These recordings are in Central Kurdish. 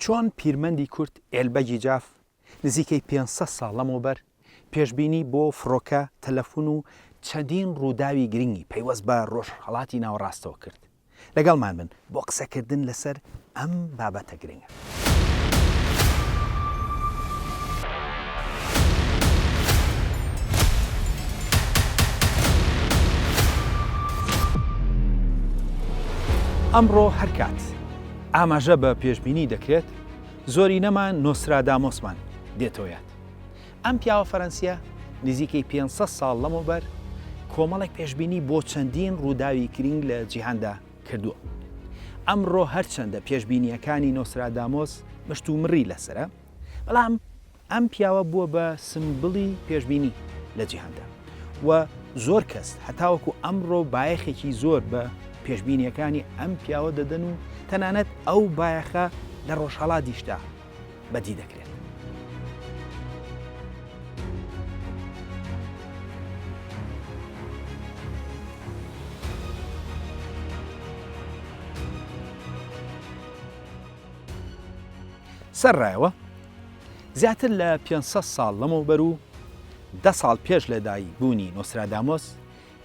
چۆن پیرمەندی کورد ئێلبەگی جاف نزیکەی 500 ساڵ لەمەوبەر پێشبینی بۆ فڕۆکە، تەلەفون و چەندین ڕووداوی گرنگی پەیوەست بە ڕۆژهەڵاتی ناوەڕاستەوە کرد. لەگەڵمان بن بۆ قسەکردن لەسەر ئەم بابەتە گرنگە. ئەمڕۆ هەرکات ئاماژە بە پێشبینی دەکرێت، زۆرینەمان نۆسترادامۆسمان دێتەوە یاد. ئەم پیاوە فەرەنسییە نزیکەی 500 ساڵ لەمەوبەر کۆمەڵێک پێشبینی بۆ چەندین ڕووداوی گرنگ لە جیهاندا کردووە. ئەمڕۆ هەرچەندە پێشبینییەکانی نۆسترادامۆس مشتومڕی لەسەرە، بەڵام ئەم پیاوە بووە بە سمبڵی پێشبینی لە جیهاندا و زۆر کەس هەتاوەکو ئەمڕۆ بایەخێکی زۆر بە پێشبینیەکانی ئەم پیاوە دەدەن و تەنانەت ئەو بایەخە لە ڕۆژهەڵاتیشدا بەدی دەکرێت. سەرڕایەوە زیاتر لە 500 ساڵ لەمەوبەر و دە ساڵ پێش لەدایک بوونی نۆسترادامۆس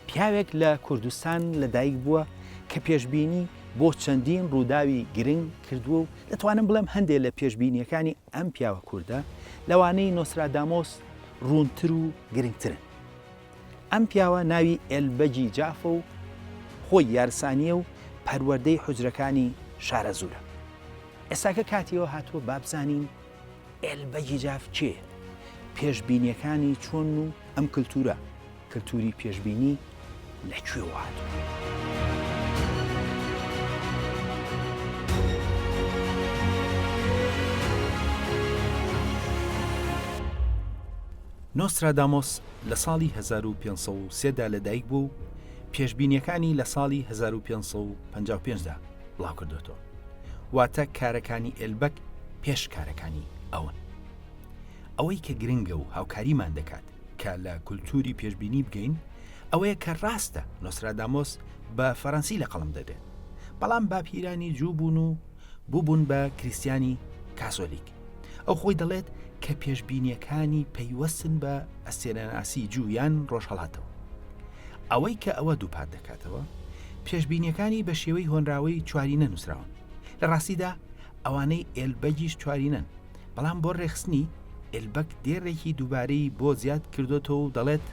پیاوێک لە کوردستان لەدایک بووە کە پێشبینی بۆ چەندین ڕووداوی گرنگ کردووە و دەتوانم بڵێم هەندێک لە پێشبینیەکانی ئەم پیاوە کوردە لەوانەی نۆسترادامۆس ڕوونتر و گرنگترن. ئەم پیاوە ناوی ئێلبەگی جافە و خۆی یارسانییە و پەروەردەی حوجرەکانی شارەزوورە. ئێستاکە کاتی ئەوە هاتووە با بزانین ئێلبەگی جاف کێیە، پێشبینییەکانی چۆنن و ئەم کلتوورە، کلتووری پێشبینی لە کوێوە هاتووە؟ نۆسترادامۆس لە ساڵی 1503 دا لەدایک بووە و پێشبینییەکانی لە ساڵی 1555 دا بڵاوکردۆتەوە. واتە کارەکانی ئێلبەک پێش کارەکانی ئەون. ئەوەی کە گرنگە و هاوکاریمان دەکات کە لە کولتووری پێشبینی بگەین ئەوەیە کە ڕاستە نۆسترادامۆس بە فەرەنسی لە قەڵەم دەدرێت، بەڵام باپیرانی جوو بوون و بووبوون بە کریستیانی کاسۆلیک. ئەو خۆی دەڵێت کە پێشبینییەکانی پەیوەستن بە ئەستێرەناسی جوو یان ڕۆژهەڵاتەوە. ئەوەی کە ئەوە دووپات دەکاتەوە، پێشبینییەکانی بە شێوەی هۆنراوەی چوارینە نووسراون. لە ڕاستیدا ئەوانەی ئێلبەگیش چوارینەن، بەڵام بۆ ڕێکخستنی، ئێلبەگ دێڕێکی دووبارەی بۆ زیاد کردۆتەوە و دەڵێت،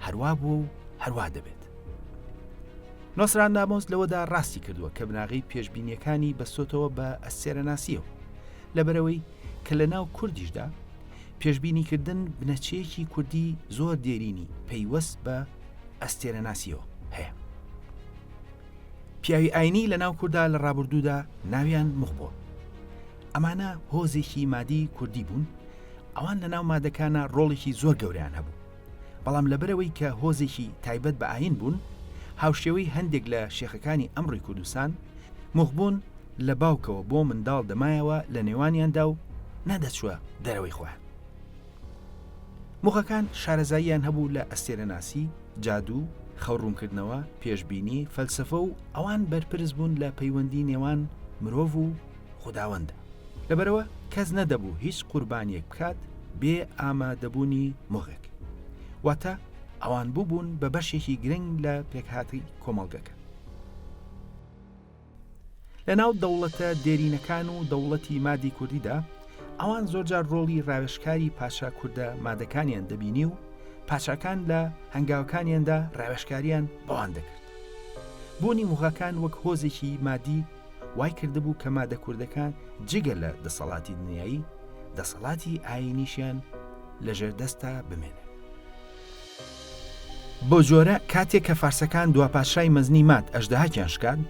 هەروا بووە و هەروا دەبێت. نۆسترادامۆس لەوەدا ڕاستی کردووە کە بناغەی پێشبینییەکانی بەستۆتەوە بە ئەستێرەناسییەوە. لەبەرئەوەی کە لە ناو کوردیشدا پێشبینیکردن بنەچەیەکی کوردی زۆر دێرینی پەیوەست بە ئەستێرەناسیەوە هەیە. پیاوی ئاینی لە ناو کوردا لە ڕابردوودا ناویان مخ بووە. ئەمانە هۆزێکی مادی کوردی بوون، ئەوان لە ناو مادەکانە ڕۆڵێکی زۆر گەورەیان هەبوو. بەڵام لەبەرئەوەی کە هۆزێکی تایبەت بە ئاین بوون، هاوشێوەی هەندێک لە شێخەکانی ئەمڕۆی کوردستان، موخبوون لە باوکەوە بۆ منداڵ دەمایەوە لە نێوانیاندا و نەدەچووە دەرەوەی خۆیان. موخەکان شارەزاییان هەبوو لە ئەستێرەناسی، جادوو، خەو ڕوونکردنەوە، پێشبینی، فەلسەفە و ئەوان بەرپرس بوون لە پەیوەندی نێوان مرۆڤ و خوداوەندە. لەبەرئەوە کەس نەدەبوو هیچ قوربانیەک بکات بێ ئامادەبوونی موغێک. واتە ئەوان بووبوون بە بەشێکی گرنگ لە پێکهاتەی کۆمەڵگەکە. لە ناو دەوڵەتە دێرینەکان و دەوڵەتی مادی کوردیدا ئەوان زۆرجار ڕۆڵی ڕاوێژکاری پادشا کوردە مادەکانیان دەبینی و پادشاکان لە هەنگاوەکانیاندا ڕاوێژکاریان بەوان دەکرد. بوونی موغەکان وەک هۆزێکی مادی وای کردبوو کە مادە کوردەکان جگە لە دەسەڵاتی دنیایی، دەسەڵاتی ئایینیشیان لە ژێردەستا بمێنێ. بەو جۆرە کاتێک کە فارسەکان دوا پادشای مەزنی ماد ئەژدەهاکیان شکاند،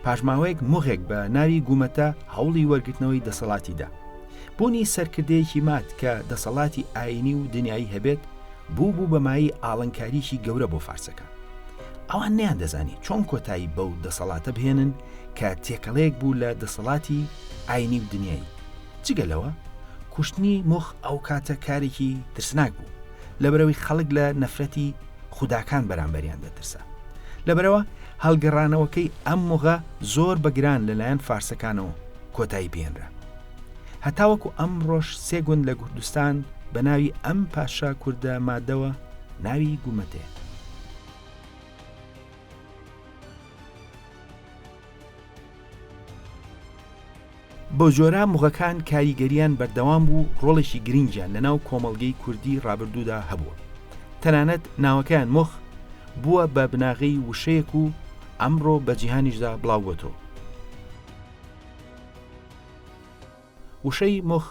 پاش ماوەیەک موغێک بە ناوی گومەتە هەوڵی وەرگرتنەوەی دەسەڵاتی دا. بوونی سەرکردەیەکی ماد کە دەسەڵاتی ئایینی و دنیایی هەبێت، بوو بوو بە مایەی ئاڵنکاریی گەورە بۆ فارسەکان. ئەوان نەیاندەزانی چۆن کۆتایی بەو دەسەڵاتە بهێنن کە تێکەڵەیەک بوو لە دەسەڵاتی ئایینی و دنیایی. جگە لەوە، کوشتنی موغ ئەوکاتە کارێکی ترسناک بوو. لەبەرئەوەی خەڵک لە نەفرەتی خوداکان بەرامبەریان دەترسا. لەبەرئەوە هەڵگەڕانەوەکەی ئەم موغە زۆر بە گران لەلایەن فارسەکانەوە کۆتایی پێهێنرا. هەتاوەکو ئەمڕۆش سێ گوند لە کوردستان بە ناوی ئەم پاشا کوردە مادەوە ناوی گومەتەیە. بەوجۆرە موغەکان کاریگەریان بەردەوام بوو ڕۆڵێکی گرنگیان لەناو کۆمەڵگەی کوردی ڕابردوودا هەبووە. تەنانەت ناوەکەیان موغ بووە بە بناغەی وشەیەک و ئەمڕۆ بە جیهانیشدا بڵاوبووەتەوە. وشەی موغ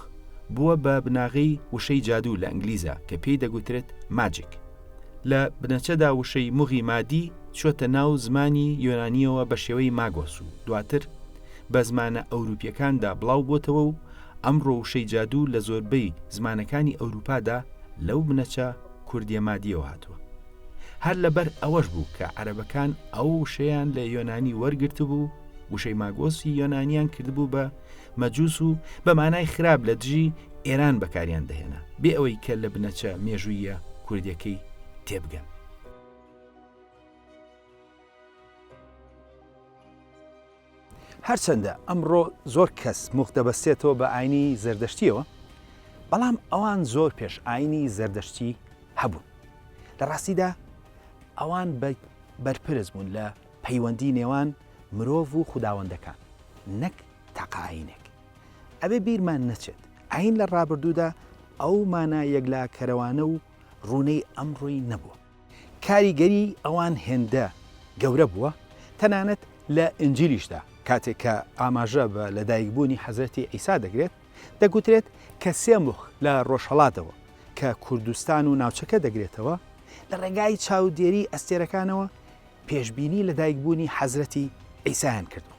بووە بە بناغەی وشەی جادوو لە ئینگلیزا کە پێی دەگوترێت magic. لە بنەچەدا وشەی موغی مادی چووەتە ناو زمانی یۆنانییەوە بە شێوەی ماگۆس و دواتر بە زمانە ئەوروپییەکاندا بڵاو بۆتەوە و ئەمڕۆ وشەی جادوو لە زۆربەی زمانەکانی ئەوروپادا لەو بنەچە کوردییە مادییەوە هاتووە. هەر لەبەر ئەوەش بوو کە عەرەبەکان ئەو وشەیان لە یۆنانی وەرگرتبوو، وشەی ماگۆسی یۆنانیان کردبوو بە مەجوس و بە مانای خراپ لە دژی ئێران بەکاریان دەهێنا، بێ ئەوەی کە لە بنەچە مێژووییە کوردیەکەی تێبگەن. هەرچەندە ئەمڕۆ زۆر کەس موخ دەبەستێتەوە بە ئاینی زەردەشتیەوە، بەڵام ئەوان زۆر پێش ئاینی زەردەشتی هەبوون. لە ڕاستیدا ئەوان بەرپرس بوون لە پەیوەندی نێوان مرۆڤ و خوداوەندەکان نەک تاقە ئاینێک. ئەبێ بیرمان نەچێت ئاین لە ڕابردوودا ئەو مانا یەکلاکەرەوانە و ڕوونەی ئەمڕۆی نەبووە. کاریگەری ئەوان هێندە گەورە بووە تەنانەت لە ئینجیلیشدا کاتێک کە ئاماژە بە لەدایکبوونی حەزرەتی عیسا دەکرێت دەگوترێت کە سێ موخ لە ڕۆژهەڵاتەوە کە کوردستان و ناوچەکە دەگرێتەوە لە ڕێگای چاودێری ئەستێرەکانەوە پێشبینی لەدایکبوونی حەزرەتی عیسایان کردووە.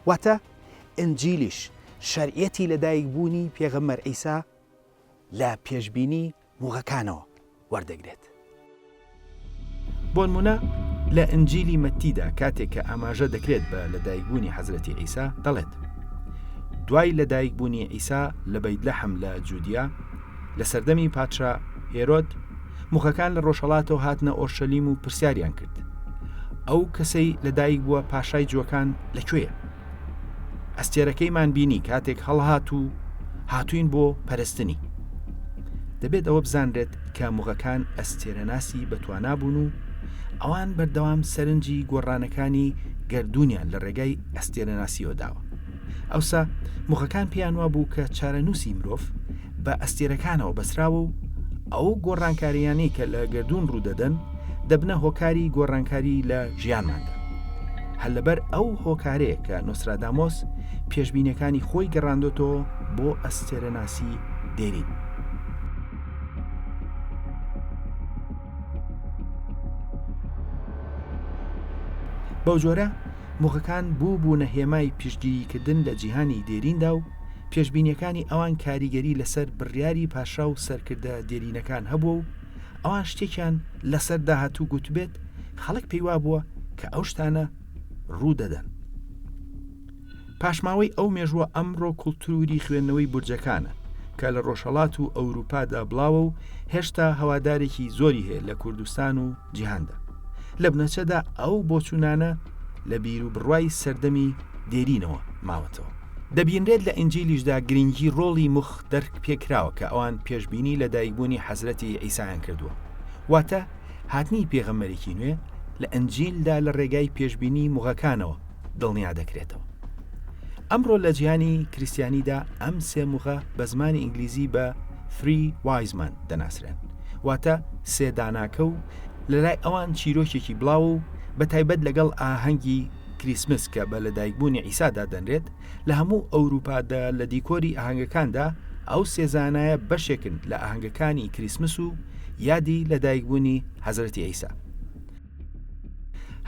واتە ئینجیلیش شەرعیەتی لەدایکبوونی پێغەمبەر عیسا لە پێشبینی موغەکانەوە وەردەگرێت. بۆنمونە لە ئنجیلی مەتیدا کاتێک کە ئاماژە دەکرێت بە لەدایکبوونی حەزرەتی عیسا دەڵێت، دوای لەدایکبوونی عیسا لە بەیتلەحم لە جودیا، لە سەردەمی پادشا هێرۆد، موغەکان لە ڕۆژهەڵاتەوە هاتنە ئۆرشەلیم و پرسیاریان کرد، ئەو کەسەی لەدایک بووە پاشای جووەکان لە کوێیە؟ ئەستێرەکەیمان بینی کاتێک هەڵهات و هاتوین بۆ پەرستنی. دەبێت ئەوە بزانرێت کە موغەکان ئەستێرەناسی بەتوانا بوون و ئەوان بەردەوام سەرنجی گۆڕانەکانی گەردوونیان لە ڕێگای ئەستێرەناسیەوە داوە. ئەوسا موغەکان پێیان وابوو کە چارەنووسی مرۆڤ بە ئەستێرەکانەوە بەسراوە و ئەو گۆڕانکارییانەی کە لە گەردوون ڕوودەدەن دەبنە هۆکاری گۆڕانکاری لە ژیانماندا. هەر لەبەر ئەو هۆکارەیە کە نۆسترادامۆس پێشبینیەکانی خۆی گەڕاندۆتەوە بۆ ئەستێرەناسی دێرین. بەوجۆرە موغەکان بووبوونە هێمای پشتگیریکردن لە جیهانی دێریندا و پێشبینیەکانی ئەوان کاریگەری لەسەر بڕیاری پاشا و سەرکردە دێرینەکان هەبووە و ئەوان شتێکیان لەسەر داهاتوو گوتبێت خەڵک پێی وابووە کە ئەو شتانە ڕوو دەدەن. پاشماوەی ئەو مێژووە ئەمڕۆ کوڵتوری خوێندنەوەی بورجەکانە کە لە ڕۆژهەڵات و ئەوروپادا بڵاوە و هێشتا هەوادارێکی زۆری هەیە لە کوردستان و جیهاندا. لە بنەچەدا ئەو بۆچوونانە لە بیروبڕوای سەردەمی دێرینەوە ماوەتەوە. دەبینرێت لە ئینجیلیشدا گرنگی ڕۆڵی موخ دەرک پێکراوە کە ئەوان پێشبینی لەدایکبوونی حەزرەتی عیسایان کردووە. واتە هاتنی پێغەمبەرێکی نوێ لە ئنجیلدا لە ڕێگای پێشبینی موغەکانەوە دڵنیا دەکرێتەوە. ئەمڕۆ لە جیهانی کریستیانیدا ئەم سێ موغە بە زمانی ئینگلیزی بە Three Wise Men دەناسرێن، واتە سێ داناکە و لەلای ئەوان چیرۆکێکی بڵاوە و بە تایبەت لەگەڵ ئاهەنگی کریسمس کە بە لەدایکبوونی عیسا دادەنرێت لە هەموو ئەوروپادا لە دیکۆری ئاهەنگەکاندا ئەو سێ زانایە بەشێکن لە ئاهەنگەکانی کریسمس و یادی لەدایکبوونی حەزرەتی عیسا.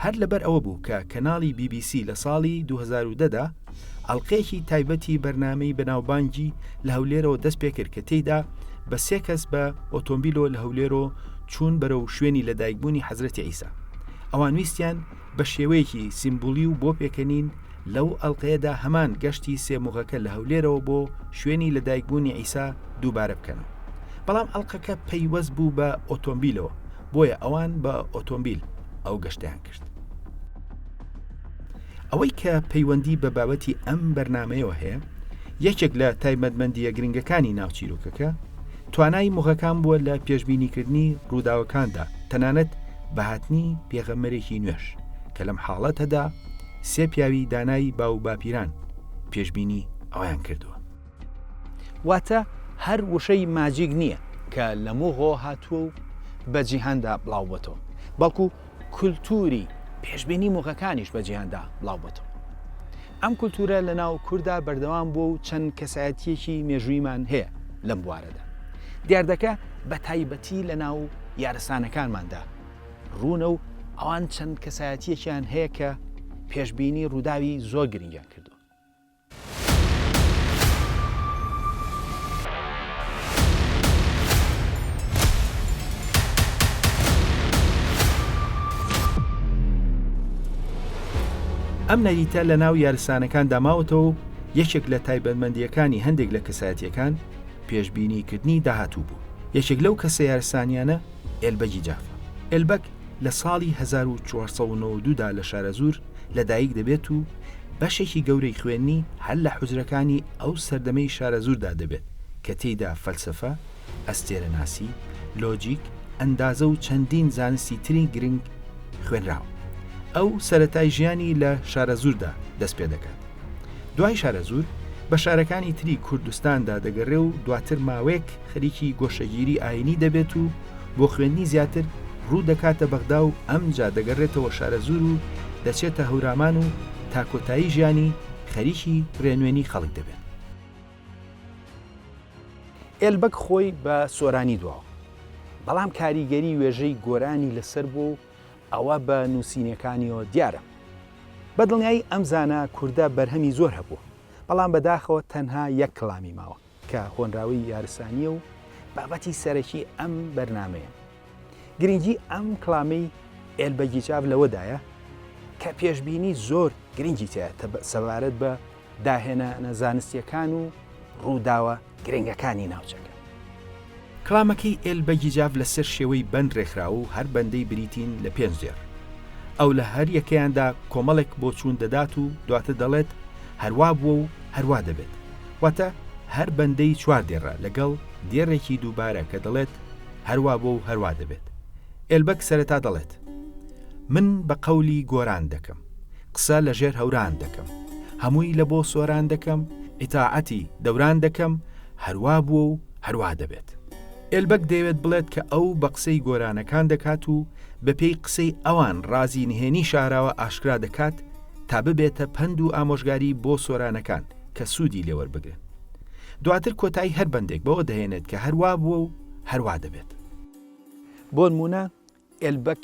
هەر لەبەر ئەوە بوو کە کەناڵی بی بی سی لە ساڵی 2010 دا ئەڵقەیەکی تایبەتی بەرنامەی بەناوبانگی لە هەولێرەوە دەست پێکرد کە تێیدا بە سێ کەس بە ئۆتۆمبیلەوە لە هەولێرەوە چوون بەرەو شوێنی لەدایکبوونی حەزرەتی عیسا. ئەوان ویستیان بە شێوەیەکی سیمبولی و بۆ پێکەنین لەو ئەڵقەیەدا هەمان گەشتی سێ موغەکە لە هەولێرەوە بۆ شوێنی لەدایکبوونی عیسا دووبارە بکەنەوە. بەڵام ئەڵقەکە پەیوەست بوو بە ئۆتۆمبیلەوە، بۆیە ئەوان بە ئۆتۆمبیل ئەو گەشتەیان کرد. ئەوەی کە پەیوەندی بە بابەتی ئەم بەرنامەیەوە هەیە، یەکێک لە تایبەتمەندییە گرنگەکانی ناو چیرۆکەکە، توانای موغەکان بووە لە پێشبینیکردنی ڕووداوەکاندا، تەنانەت بە هاتنی پێغەمبەرێکی نوێش، کە لەم حاڵەتەدا سێ پیاوی دانای باووباپیران پێشبینی ئەویان کردووە. واتە هەر وشەی ماجیک نییە کە لە موغۆ هاتووە و بە جیهاندا بڵاوبووەتەوە، بەڵکو کولتووری پێشبینی موغەکانیش بە جیهاندا بڵاوبووەتەوە. ئەم کولتوورە لە ناو کوردا بەردەوام بووە و چەند کەسایەتییەکی مێژووییمان هەیە لەم بوارەدا. دیاردەکە بە تایبەتی لە ناو یارسانەکانماندا ڕوونە و ئەوان چەند کەسایەتییەکیان هەیە کە پێشبینی ڕووداوی زۆر گرنگیان کردووە. ئەم نەریتە لە ناو یارسانەکاندا ماوەتەوە و یەکێک لە تایبەتمەندییەکانی هەندێک لە کەسایەتییەکان پێشبینیکردنی داهاتوو بوو. یەکێک لەو کەسە یارسانیانە ئێلبەگی جافە. ئێلبەگ لە ساڵی 1492 دا لە شارەزوور لەدایک دەبێت و بەشێکی گەورەی خوێندنی هەر لە حوجرەکانی ئەو سەردەمەی شارەزووردا دەبێت کە تێیدا فەلسەفە، ئەستێرەناسی، لۆجیک، ئەندازە و چەندین زانستی تری گرنگ خوێنراوە. ئەو سەرەتای ژیانی لە شارەزووردا دەست پێ دەکات. دوای شارەزوور بە شارەکانی تری کوردستاندا دەگەڕێ و دواتر ماوەیەک خەریکی گۆشەگیری ئایینی دەبێت و بۆ خوێندنی زیاتر ڕوو دەکاتە بەغدا و ئەمجا دەگەڕێتەوە شارەزوور و دەچێتە هەورامان و تا کۆتایی ژیانی خەریکی ڕێنوێنی خەڵک دەبێت. ئێلبەگ خۆی بە سۆرانی دواوە، بەڵام کاریگەری وێژەی گۆرانی لەسەر بووە و ئەوە بە نووسینەکانیەوە دیارە. بە دڵنیایی ئەم زانا کوردە بەرهەمی زۆر هەبووە، بەڵام بەداخەوە تەنها یەک کڵامی ماوە کە هۆنراوەی یارسانییە و بابەتی سەرەکی ئەم بەرنامەیە. گرنگی ئەم کڵامەی ئێلبەگی جاف لەوەدایە کە پێشبینی زۆر گرنگی تیایە سەبارەت بە داهێنانە زانستییەکان و ڕووداوە گرنگەکانی ناوچەکە. کڵامەکەی ئێل بەگی جاف لەسەر شێوەی بەند ڕێکخراوە و هەر بەندەی بریتین لە پێنج دێڕ. ئەو لە هەر یەکەیاندا کۆمەڵێک بۆچوون دەدات و دواتر دەڵێت هەروا بووە و هەروا دەبێت. واتە هەر بەندەی چوار دێڕە لەگەڵ دێڕێکی دووبارە کە دەڵێت هەروا بووە و هەروا دەبێت. ئێلبەگ سەرەتا دەڵێت، من بە قەولی گۆران دەکەم. قسە لە ژێر هەوران دەکەم. هەمووی لە بۆ سۆران دەکەم، ئیتاعەتی دەوران دەکەم، هەروا بووە و هەروا دەبێت. ئێلبەگ دەیەوێت بڵێت کە ئەو بە قسەی گۆرانەکان دەکات و بە پێی قسەی ئەوان ڕازی نهێنی شاراوە ئاشکرا دەکات تا ببێتە پەند و ئامۆژگاری بۆ سۆرانەکان کە سوودی لێ وەربگرن. دواتر کۆتایی هەر بەندێک بەوە دەهێنێت کە هەروا بووە و هەروا دەبێت. بۆنموونە ئێلبەک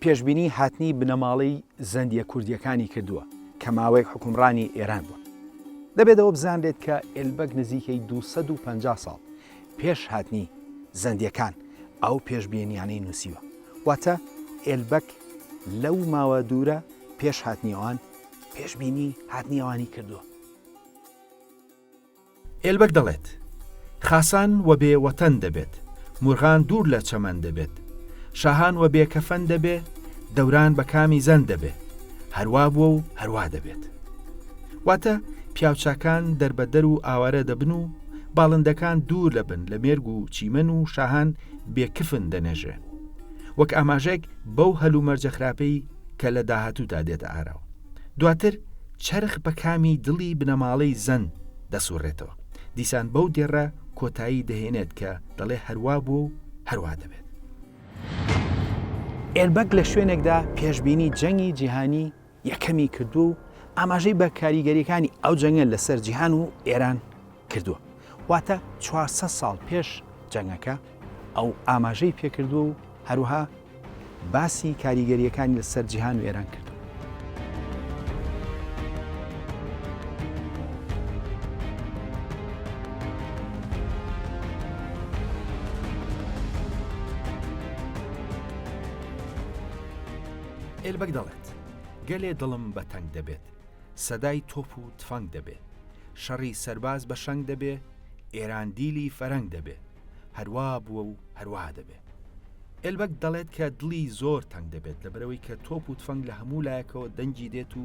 پێشبینی هاتنی بنەماڵەی زەندییە کوردییەکانی کردووە کە ماوەیەک حوکمڕانی ئێران بوون. دەبێت ئەوە بزانرێت کە ئێلبەک نزیکەی 250 ساڵ پێش هاتنی زەندییەکان ئەو پێشبینیانەی نووسیوە. واتە ئێلبەک لەو ماوە دوورە پێش هاتنی ئەوان پێشبینی هاتنی ئەوانی کردووە. ئێلبەگ دەڵێت، خاسان وە بێ وەتەن دەبێت، مورغان دوور لە چەمەن دەبێت، شاهان وە بێ کەفەن دەبێ، دەوران بە کامی زەند دەبێ، هەروا بووە و هەروا دەبێت. واتە، پیاوچاکان دەربەدەر و ئاوارە دەبن و باڵندەکان دوور دەبن لە مێرگ و چیمەن و شاهان بێ کفن دەنێژرێن. وەک ئاماژەیەک بەو هەلومەرجە خراپەی کە لە داهاتوودا دێتە ئاراوە. دواتر چەرخ بە کامی دڵی بنەماڵەی زەند دەسوڕێتەوە، دیسان بەو دێڕە کۆتایی دەهێنێت کە دەڵێ هەروا بووە و هەروا دەبێت. ئێربەگ لە شوێنێکدا پێشبینی جەنگی جیهانی یەکەمی کردووە و ئاماژەی بە کاریگەرییەکانی ئەو جەنگە لەسەر جیهان و ئێران کردووە، واتە 400 ساڵ پێش جەنگەکە ئەو ئاماژەی پێکردووە و هەروەها باسی کاریگەرییەکانی لەسەر جیهان و ئێران کردووە. ئێلبەگ دەڵێت، گەلێ دڵم بە تەنگ دەبێت، سەدای تۆپ و تفەنگ دەبێ، شەڕی سەرباز بە شەنگ دەبێ، ئێران دیلی فەرەنگ دەبێ، هەروا بووە و هەروا دەبێ. ئێلبەگ دەڵێت کە دڵی زۆر تەنگ دەبێت لەبەرئەوەی کە تۆپ و تفەنگ لە هەموو لایەکەوە دەنگی دێت و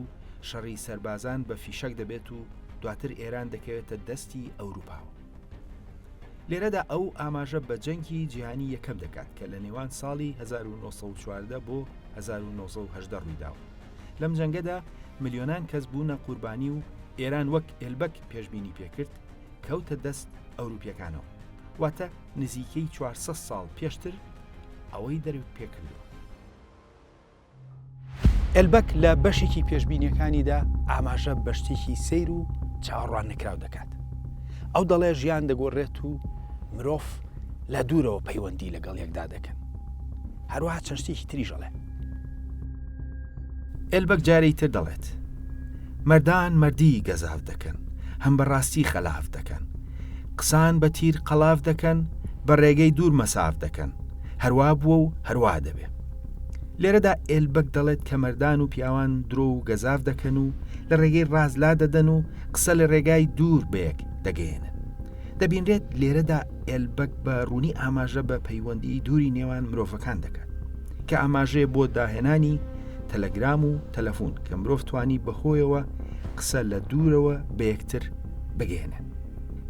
شەڕی سەربازان بە فیشەک دەبێت و. دواتر ئێران دەکەوێتە دەستی ئەوروپاوە. لێرەدا ئەو ئاماژە بە جەنگی جیهانی یەکەم دەکات کە لە نێوان ساڵی 1914 بۆ 1918 ڕوویداوە. لەم جەنگەدا ملیۆنان کەس بوونە قوربانی و ئێران وەک ئێلبەک پێشبینی پێکرد کەوتە دەست ئەوروپیەکانەوە. واتە نزیکەی 400 ساڵ پێشتر ئەوەی دەرک پێکردووە. ئێلبەک لە بەشێکی پێشبینیەکانیدا ئاماژە بە شتێکی سەیر و چاوەڕوان نەکراو دەکات. ئەو دەڵێ ژیان دەگۆڕێت و مرۆڤ لە دوورەوە پەیوەندی لەگەڵ یەکدا دەکەن. هەروەها چەند شتێکی تریش ئەڵێ. ئێلبەک جارێی تر دەڵێت، مەردان مەردی گەزاف دەکەن، هەم بە ڕاستی خەلاف دەکەن. قسان بە تیر قەڵاف دەکەن، بە ڕێگەی دوور مەساف دەکەن. هەروا بووە و هەروا دەبێ. لێرەدا ئێلبەک دەڵێت کە مەردان و پیاوان درۆ و گەزاف دەکەن و لە ڕێگەی ڕاست لا دەدەن و قسە لە ڕێگای دوور بەیەک دەگەیەنن. دەبینرێت لێرەدا ئێلبەک بە ڕوونی ئاماژە بە پەیوەندیی دووری نێوان مرۆڤەکان دەکات، کە ئاماژەیە بۆ داهێنانی تەلەگرام و تەلەفون کە مرۆڤ توانی بەهۆیەوە قسە لە دوورەوە بەیەکتر بگەیەنێت،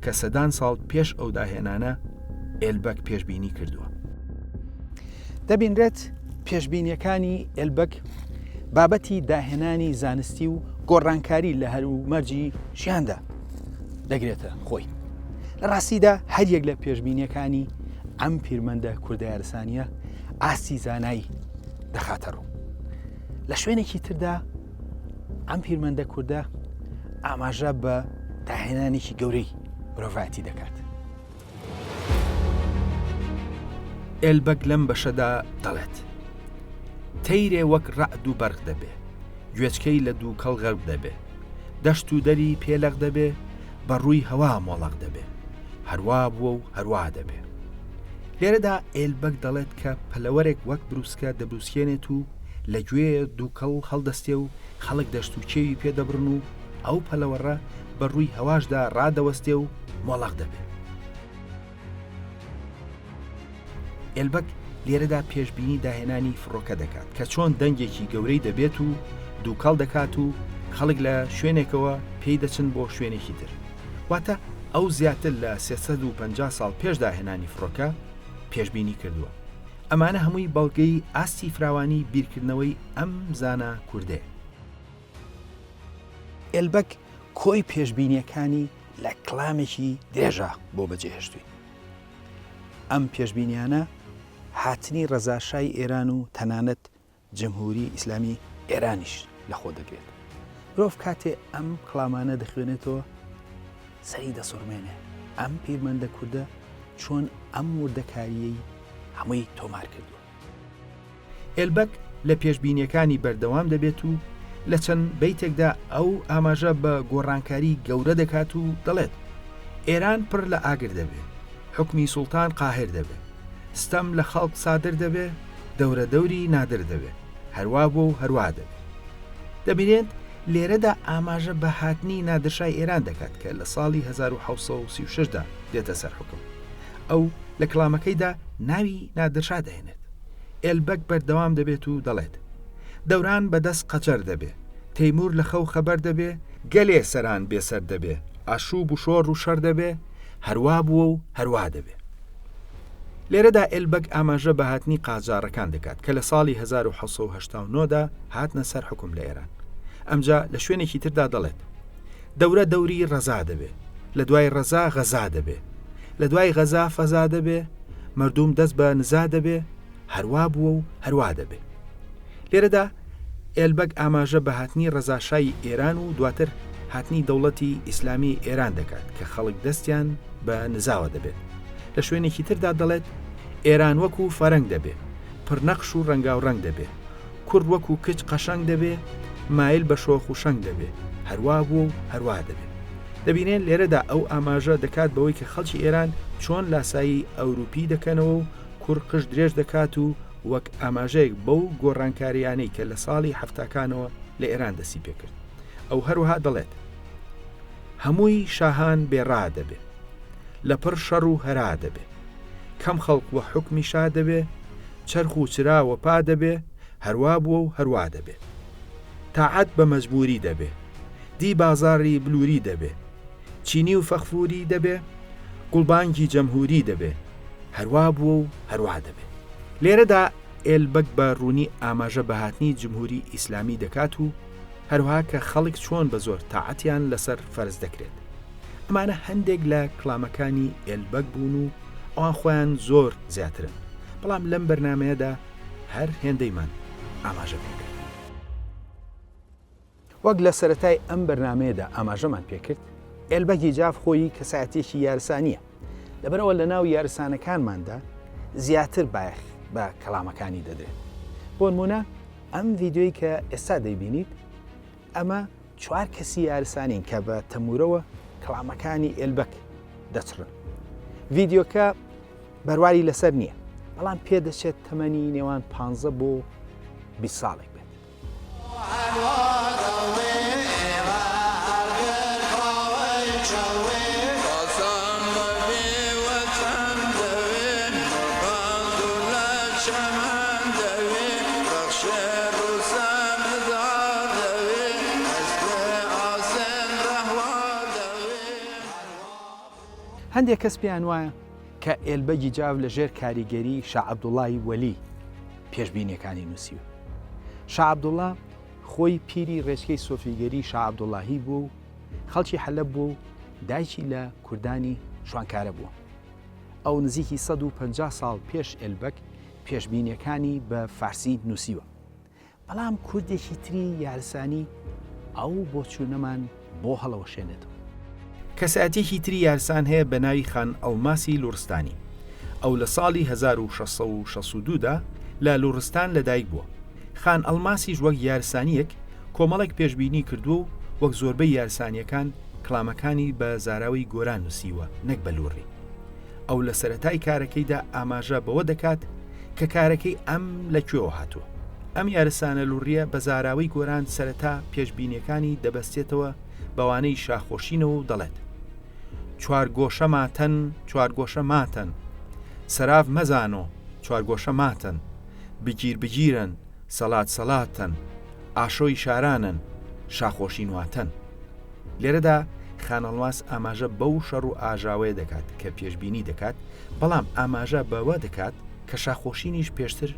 کە سەدان ساڵ پێش ئەو داهێنانە ئێلبەک پێشبینی کردووە. دەبینرێت پێشبینیەکانی ئێلبەک بابەتی داهێنانی زانستی و گۆڕانکاری لە هەلومەرجی ژیاندا دەگرێتە خۆی. لە ڕاستیدا هەریەک لە پێشبینیەکانی ئەم پیرمەندە کوردە یارسانیە ئاستی زانایی دەخاتە ڕوو. لە شوێنێکی تردا ئەم پیرمەندە کوردە ئاماژە بە داهێنانێکی گەورەی مرۆڤایەتی دەکات. ئێلبەگ لەم بەشەدا دەڵێت، تەیرێ وەک ڕەعد و بەرق دەبێ، گوێچکەی لە دووکەڵ غەرق دەبێ، دەشت و دەری پێ لەق دەبێ، بە ڕووی هەوا مۆڵەق دەبێ، هەروا بووە و هەروا دەبێ. لێرەدا ئێلبەگ دەڵێت کە پەلەوەرێک وەک بروسکە دەبروسکێنێت و لە گوێ دووکەڵ هەڵدەستێ و خەڵک دەشت و کێوی پێ دەبڕن و ئەو پەلەوەڕە بە ڕووی هەواشدا ڕادەوەستێ و مۆڵەق دەبێ. ئێلبەک لێرەدا پێشبینی داهێنانی فڕۆکە دەکات کە چۆن دەنگێکی گەورەی دەبێت و دووکەڵ دەکات و خەڵک لە شوێنێکەوە پێی دەچن بۆ شوێنێکی تر. واتە ئەو زیاتر لە 350 ساڵ پێش داهێنانی فڕۆکە پێشبینی کردووە. ئەمانە هەمووی بەڵگەی ئاستی فراوانی بیرکردنەوەی ئەم زانا کوردەیە. ئێلبەک کۆی پێشبینییەکانی لە کڵامێکی درێژا بۆ بەجێهێشتووین. ئەم پێشبینیانە هاتنی ڕەزا شای ئێران و تەنانەت جمهوری ئیسلامی ئێرانیش لە خۆ دەگرێت. مرۆڤ کاتێ ئەم کڵامانە دەخوێنێتەوە سەری دەسوڕمێنێ ئەم پیرمەندە کوردە چۆن ئەم وردەکارییەی هەمووی تۆمار کردووە. ئێلبەک لە پێشبینییەکانی بەردەوام دەبێت و لە چەند بەیتێکدا ئەو ئاماژە بە گۆڕانکاری گەورە دەکات و دەڵێت، ئێران پڕ لە ئاگر دەبێ، حوکمی سوڵتان قاهر دەبێ، ستەم لە خەڵک سادر دەبێ، دەورە دەوری نادر دەبێ، هەروا بووە و هەروا دەبێ. دەبینێت لێرەدا ئاماژە بە هاتنی نادرشای ئێران دەکات کە لە ساڵی 1736 دا دێتە سەر حوکم. ئەو لە کڵامەکەیدا ناوی نادرشا دەهێنێت. ئێلبەگ بەردەوام دەبێت و دەڵێت، دەوران بە دەست قەجەر دەبێ، تەیموور لە خەو خەبەر دەبێ، گەلێ سەران بێ سەر دەبێ، ئاشووب و شۆڕ و شەر دەبێ، هەروا بووە و هەروا دەبێ. لێرەدا ئێلبەگ ئاماژە بە هاتنی قاجاڕەکان دەکات کە لە ساڵی 1789 دا هاتنە سەر حوکم لە ئێران. ئەمجا لە شوێنێکی تردا دەڵێت، دەورە دەوری ڕەزا دەبێ، لە دوای ڕەزا غەزا دەبێ، لە دوای غەزا فەزا دەبێ، مەردووم دەست بە نزا دەبێ، هەروا بووە و هەروا دەبێ. لێرەدا ئێلبەگ ئاماژە بە هاتنی ڕەزا شای ئێران و دواتر هاتنی دەوڵەتی ئیسلامی ئێران دەکات کە خەڵک دەستیان بە نزاوە دەبێت. لە شوێنێکی تردا دەڵێت، ئێران وەکوو فەرەنگ دەبێ، پڕنەقش و ڕەنگاوڕەنگ دەبێ، کوڕ وەکوو کچ قەشەنگ دەبێ، مایل بە شۆخ و شەنگ دەبێ، هەروا بووە و هەروا دەبێ. دەبینێن لێرەدا ئەو ئاماژە دەکات بەوەی کە خەڵکی ئێران چۆن لاسایی ئەوروپی دەکەنەوە و کوڕ قژ درێژ دەکات و وەک ئاماژەیەک بەو گۆڕانکارییانەی کە لە ساڵی حەفتاکانەوە لە ئێران دەستی پێکرد. ئەو هەروەها دەڵێت، هەمووی شاهان بێ ڕا دەبێ. لە پڕ شەڕ و هەرا دەبێ. کەم خەڵک وە حوکمی شا دەبێ، چەرخ و چرا وە پا دەبێ، هەروا بووە و هەروا دەبێ. تاعەت بە مەجبووری دەبێ. دی بازاڕی بلووری دەبێ. چینی و فەخفوری دەبێ، گوڵبانگی جەمهوری دەبێ، هەروا بووە و هەروا دەبێ. لێرەدا ئێلبەگ بە ڕوونی ئاماژە بە هاتنی جمهوری ئیسلامی دەکات و هەروەها کە خەڵک چۆن بە زۆر تاعەتیان لەسەر فەرز دەکرێت. ئەمانە هەندێک لە کڵامەکانی ئێلبەگ بوون و ئەوان خۆیان زۆر زیاترن، بەڵام لەم بەرنامەیەدا هەر هێندەیمان ئاماژە پێکرد. وەک لە سەرەتای ئەم بەرنامەیەدا ئاماژەمان پێکرد، ئێلبەگی جاف خۆی کەسایەتیەکی یارسانییە، لەبەرئەوە لەناو یارسانەکانماندا زیاتر بایەخ بە کەڵامەکانی دەدرێت. بۆنمونە ئەم ڤیدیۆی کە ئێستا دەیبینیت، ئەمە چوار کەسی یارسانین کە بە تەمورەوە کەڵامەکانی ئێلبەک دەچڕن. ڤیدیۆکە بەرواری لەسەر نییە، بەڵام پێدەچێت تەمەنی نێوان 15 بۆ 20 ساڵێک بێت. هەندێک کەس پێیان وایە کە ئێلبەگی جاف لە ژێر کاریگەری شا عەبدوڵای وەلی پێشبینیەکانی نووسیوە. شا عەبدوڵا خۆی پیری ڕێچکەی سۆفیگەری شا عەبدوڵاهی بووە و خەڵکی حەلەب بووە و دایکی لە کوردانی شوانکارە بووە. ئەو نزیکی 150 ساڵ پێش ئێلبەگ پێشبینیەکانی بە فارسی نووسیوە. بەڵام کوردێکی تری یارسانی ئەو بۆچوونەمان بۆ هەڵەوەشێنێتەوە. کەسایەتیەکی تری یارسان هەیە بە ناوی خان ئەڵماسی لوڕستانی. ئەو لە ساڵی 1662 دا لە لوڕستان لە دایک بووە. خان ئەڵماسیش وەک یارسانیەک کۆمەڵێک پێشبینی کردووە و وەک زۆربەی یارسانیەکان کڵامەکانی بە زاراوەی گۆران نووسیوە نەک بە لوڕی. ئەو لە سەرەتای کارەکەیدا ئاماژە بەوە دەکات کە کارەکەی ئەم لە کوێوە هاتووە. ئەم یارسانە لوڕییە بە زاراوەی گۆران سەرەتا پێشبینییەکانی دەبەستێتەوە بەوانەی شاخۆشینەوە و دەڵێت، چوارگۆشە ماتەن، چوارگۆشە ماتەن، سەراف مەزانۆ، چوارگۆشە ماتەن، بگیر بگیرەن، سەلات سەلاتەن، ئاشۆی شارانەن، شاخۆشین واتەن. لێرەدا خانەڵماس ئاماژە بەو شەڕ و ئاژاوەیە دەکات کە پێشبینی دەکات، بەڵام ئاماژە بەوە دەکات کە شاخۆشینیش پێشتر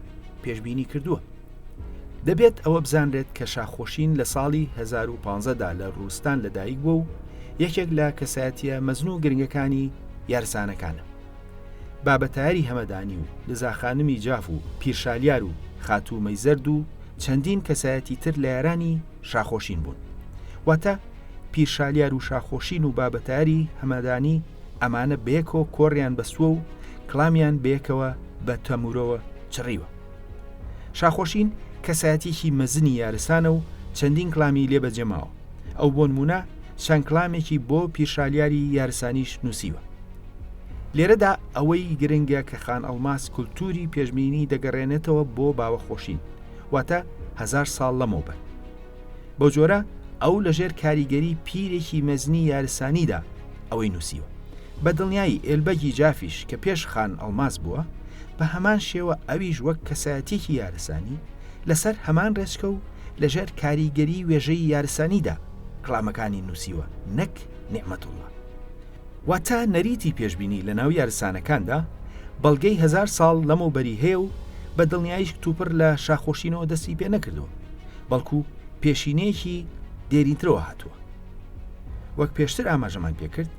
پێشبینی کردووە. دەبێت ئەوە بزانرێت کە شاخۆشین لە ساڵی 1015 دا لە ڕووستان لەدایک بووە و یەکێک لە کەسایەتییە مەزن و گرنگەکانی یارسانەکانە. بابەتایەری هەمەدانی و لزاخانمی جاف و پیرشالیار و خاتوو مەیزەرد و چەندین کەسایەتی تر لە یارانی شاخۆشین بوون. واتە پیرشالیار و شاخۆشین و بابەتایەری هەمەدانی ئەمانە بەیەکەوە کۆڕیان بەستووە و کڵامیان بەیەکەوە بە تەموورەوە چڕیوە. شاخۆشین کەسایەتیەکی مەزنی یارسانە و چەندین کڵامی لێ بەجێ ماوە. ئەو بۆ نموونە چەند کڵامێکی بۆ پیرشالیاری یارسانیش نووسیوە. لێرەدا ئەوەی گرنگە کە خان ئەڵماس کولتووری پێشبینی دەگەڕێنێتەوە بۆ باوەخۆشین، واتە هەزار ساڵ لەمەوبەر. بەو جۆرە ئەو لەژێر کاریگەری پیرێکی مەزنی یارسانیدا ئەوەی نووسیوە. بە دڵنیایی ئێلبەگی جافیش کە پێش خان ئەڵماس بووە، بە هەمان شێوە ئەویش وەک کەسایەتییەکی یارسانی لەسەر هەمان ڕێچکە و لەژێر کاریگەری وێژەی یارسانیدا کڵامەکانی نووسیوە نەک نیعمەتوڵڵا. واتە نەریتی پێشبینی لەناو یارسانەکاندا بەڵگەی هەزار ساڵ لەمەوبەری هەیە و بە دڵنیاییش کتوپڕ لە شاخۆشینەوە دەستی پێ نەکردووە، بەڵکو پێشینەیەکی دێرینترەوە هاتووە. وەک پێشتر ئاماژەمان پێ کرد،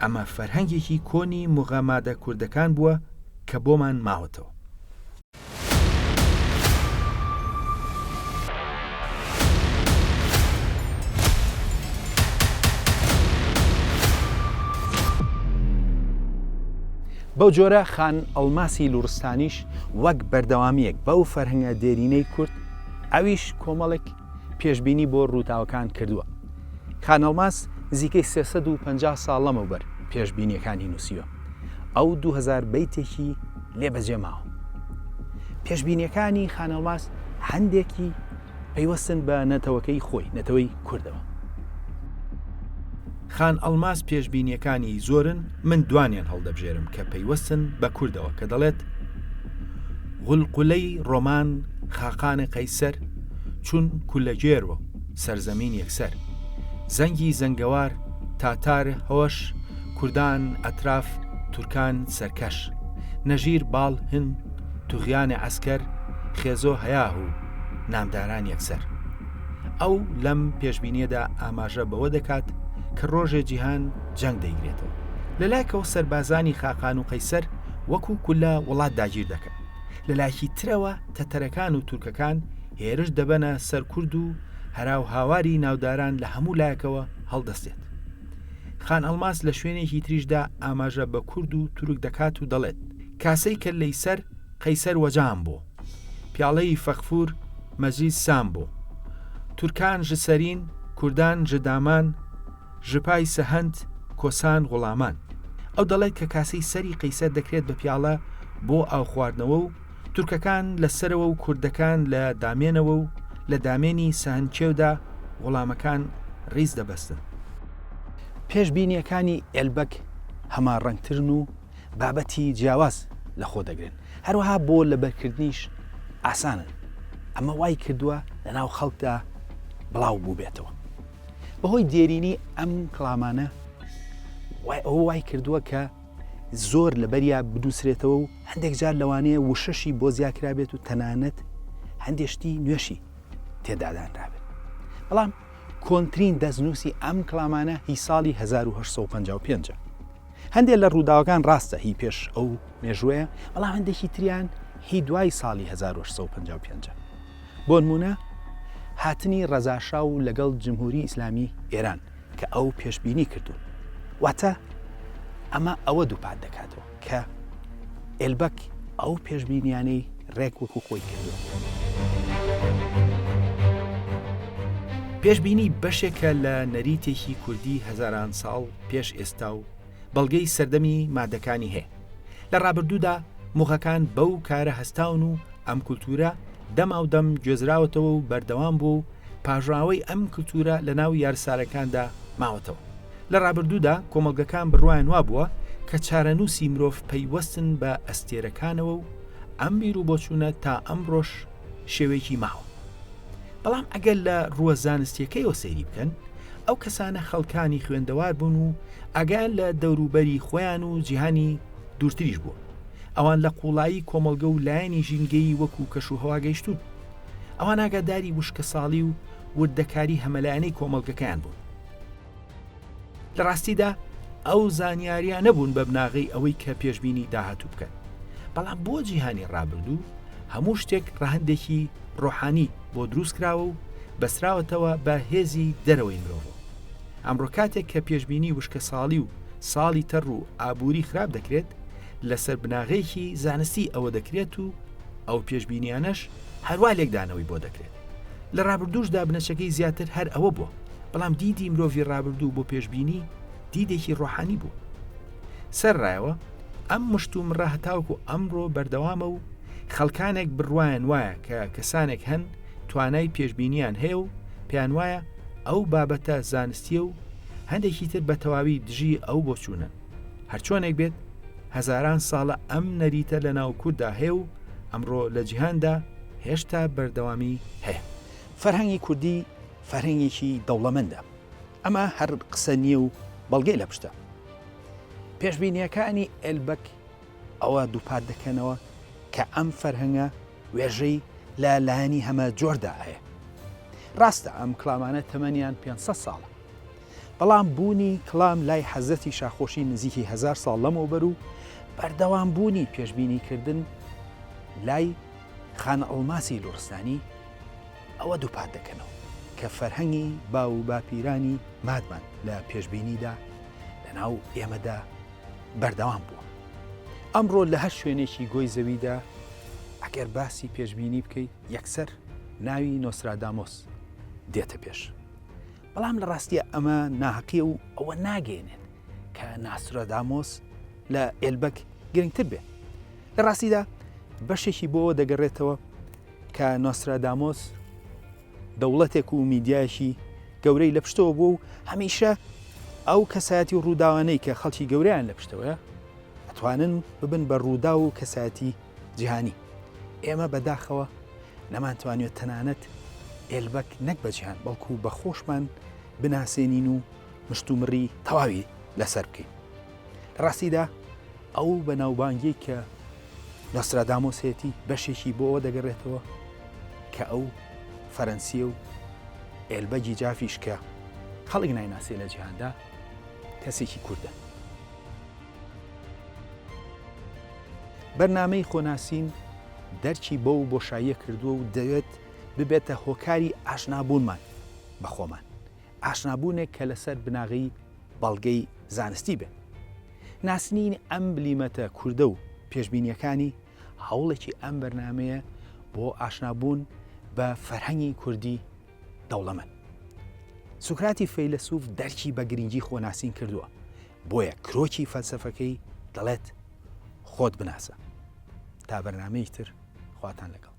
ئەمە فەرهەنگێکی کۆنی موغە مادە کوردەکان بووە کە بۆمان ماوەتەوە. بەو جۆرە خان ئەڵماسی لوڕستانیش وەک بەردەوامییەک بەو فەرهەنگە دێرینەی کورد، ئەویش کۆمەڵێک پێشبینی بۆ ڕووداوەکان کردووە. خان ئەڵماس نزیکەی 350 ساڵ لەمەوبەر پێشبینییەکانی نووسیوە. ئەو 2000 بەیتێکی لێ بەجێ ماوە. پێشبینییەکانی خان ئەڵماس هەندێکی پەیوەستن بە نەتەوەکەی خۆی، نەتەوەی کوردەوە. خان ئەڵماس پێشبینییەکانی زۆرن، من دوانیان هەڵدەبژێرم کە پەیوەستن بە کوردەوە کە دەڵێت، غولقولەی ڕۆمان خاقانە قەیسەر چون کولەگێر و سەرزەمین یەکسەر زەنگی زەنگەوار. تاتار هۆش، کوردان ئەتراف، تورکان سەرکەش. نەژیر باڵ هن، توغیان عەسکەر، خێزۆ هەیاهوو، نامداران یەکسەر. ئەو لەم پێشبینییەدا ئاماژە بەوە دەکات کە ڕۆژێ جیهان جەنگ دەیگرێتەوە. لە لایەکەوە سەربازانی خاقان و قەیسەر وەکوو کوللە وڵات داگیر دەکەن. لە لایەکی ترەوە تەتەرەکان و تورکەکان هێرش دەبەنە سەر کورد و هەرا و هاواری ناوداران لە هەموو لایەکەوە هەڵدەستێت. خان ئەڵماس لە شوێنێکی تریشدا ئاماژە بە کورد و تورک دەکات و دەڵێت، کاسەی کەللەی سەر قەیسەر وەجام بۆ، پیاڵەی فەغفور مەجلیس سام بۆ، تورکان ژ سەرین، کوردان ژ دامان، ژ پای سەهەند، کۆسان غوڵامان. ئەو دەڵێت کە کاسەی سەری قەیسەر دەکرێت بە پیاڵە بۆ ئاو خواردنەوە و تورکەکان لە سەرەوە و کوردەکان لە دامێنەوە و لە دامێنی سەهەندکێودا غوڵامەکان ڕیز دەبەستن. پێشبینییەکانی ئێلبەک هەماڕەنگترن و بابەتی جیاواز لەخۆ دەگرن، هەروەها بۆ لەبەرکردنیش ئاسانن، ئەمە وای کردووە لەناو خەڵکدا بڵاو بووبێتەوە. بەهۆی دێرینی ئەم کڵامانە ئەوە وای کردووە کە زۆر لەبەریا بنووسرێتەوە و هەندێک جار لەوانەیە وشەشی بۆ زیاکرابێت و تەنانەت هەندێک شتی نوێشی تێدادانرابێت. بەڵام کۆنترین دەستنووسی ئەم کڵامانە هی ساڵی 1855 هەندێک لە ڕووداوەکان ڕاستە هی پێش ئەو مێژوەیە بەڵام هەندێکی تریان هی دوای ساڵی 1855 بۆنمونە هاتنی ڕەزاشا و لەگەڵ جمهوری ئیسلامی ئێران کە ئەو پێشبینی کردوون واتە ئەمە ئەوە دووپات دەکاتەوە کە ئێلبەک ئەو پێشبینیانەی ڕێک وەکو خۆی کردووە. پێشبینی بەشێکە لە نەریتێکی کوردی هەزاران ساڵ پێش ئێستا و بەڵگەی سەردەمی مادەکانی هەیە. لە ڕابردوودا موغەکان بەو کارە هەستاون و ئەم کولتوورە دەماودەم گوێزراوەتەوە و بەردەوام بووە و پاژاوەی ئەم کلتورە لە ناو یارسانەکاندا ماوەتەوە. لە ڕابردوودا کۆمەڵگەکان بڕوایان وابووە کە چارەنووسی مرۆڤ پەیوەستن بە ئەستێرەکانەوە و ئەم بیروبۆچوونە تا ئەمڕۆش شێوەیەکی ماوە. بەڵام ئەگەر لە ڕووە زانستیەکەیەوە سەیری بکەن، ئەو کەسانە خەڵکانی خوێندەوار بوون و ئاگایان لە دەوروبەری خۆیان و جیهانی دوورتریش بووە. ئەوان لە قووڵایی کۆمەڵگە و لایەنی ژینگەیی وەکوو کەشوهەوا گەیشتوون. ئەوان ئاگاداری وشکەساڵی و وردەکاری هەمەلایەنەی کۆمەڵگەکەیان بوون. لە ڕاستیدا ئەو زانیاریانە بوون بە بناغەی ئەوەی کە پێشبینی داهاتوو بکەن. بەڵام بۆ جیهانی ڕابردوو هەموو شتێک ڕەهەندێکی ڕۆحانی بۆ دروست کراوە و بەستراوەتەوە بە هێزی دەرەوەی مرۆڤەوە. ئەمڕۆ کاتێک کە پێشبینی وشکەساڵی و ساڵی تەڕ و ئابووری خراپ دەکرێت، لەسەر بناغەیەکی زانستی ئەوە دەکرێت و ئەو پێشبینیانەش هەروا لێکدانەوەی بۆ دەکرێت. لە ڕابردووشدا بنەچەکەی زیاتر هەر ئەوە بووە، بەڵام دیدی مرۆڤی ڕابردوو بۆ پێشبینی دیدێکی ڕۆحانی بوو. سەرڕایەوە ئەم مشتومڕە هەتاوەکو ئەمڕۆ بەردەوامە و خەڵکانێک بڕوایان وایە کە کەسانێک هەن توانای پێشبینیان هەیە و پێیان وایە ئەو بابەتە زانستیە و هەندێکی تر بە تەواوی دژی ئەو بۆچوونەن. هەرچۆنێک بێت هەزاران ساڵە ئەم نەریتە لە ناو کورددا هەیە و ئەمڕۆ لە جیهاندا هێشتا بەردەوامی هەیە. فەرهەنگی کوردی فەرهەنگێکی دەوڵەمەندە، ئەمە هەر قسە نییە و بەڵگەی لە پشتە. پێشبینییەکانی ئێلبەک ئەوە دووپات دەکەنەوە کە ئەم فەرهەنگە وێژەی لە لایەنی هەمە جۆردا هەیە. ڕاستە ئەم کڵامانە تەمەنیان 500 ساڵە، بەڵام بوونی کڵام لای حەزرەتی شاخۆشی نزیکی هەزار ساڵ لەمەوبەر و بەردەوام بوونی پێشبینی کردن لای خانە ئەڵماسی لوڕستانی ئەوە دووپات دەکەنەوە کە فەرهەنگی باو و باپیرانی مادمان لە پێشبینیدا لە ناو ئێمەدا بەردەوام بووە. ئەمڕۆ لە هەر شوێنێکی گۆی زەویدا ئەگەر باسی پێشبینی بکەیت یەکسەر ناوی نۆسرادامۆس دێتە پێش. بەڵام لە ڕاستیە ئەمە ناهەقیە و ئەوە ناگەێنێت کە ناسرۆدامۆس لە ئێلبەک گرنگتر بێ لە ڕاستیدا بەشێکی بۆەوە دەگەڕێتەوە کە نۆسرادامۆس دەوڵەتێک و میدیایەکی گەورەی لە پشتەوە بوو و هەمیشە ئەو کەسایەتی و ڕووداوانەی کە خەڵکی گەوریان لە پشتەوەیە ئەتوانن ببن بە ڕوودا و کەسایەتی جیهانی ئێمە بەداخەوە نەمانتوانیوە تەنانەت ئێلبەک نەک بە جیهان بەڵکو بە خۆشمان بناسێنین و مشتومڕی تەواوی لەسەر بکەین. لە ڕاستیدا ئەو بەناوبانگیەی کە نۆسترادامۆس هەیەتی بەشێکی بۆ ئەوە دەگەڕێتەوە کە ئەو فەرەنسیە و ئێلبەگی جافیش کە خەڵک نایناسێ لە جیهاندا کەسێکی کوردە. بەرنامەی خۆناسین دەرکی بەو بۆشاییە کردووە و دەوێت ببێتە هۆکاری ئاشنابوونمان بە خۆمان، ئاشنابوونێک کە لەسەر بناغەی بەڵگەی زانستی بێت. ناسینی ئەم بلیمەتە کوردە و پێشبینییەکانی هەوڵێکی ئەم بەرنامەیە بۆ ئاشنابوون بە فەرهەنگی کوردی دەوڵەمەند. سوکراتی فەیلەسوف دەرکی بە گرنگی خۆناسین کردووە، بۆیە کرۆکی فەلسەفەکەی دەڵێت خۆت بناسە. تا بەرنامەیەکی تر خواتان لەگەڵ.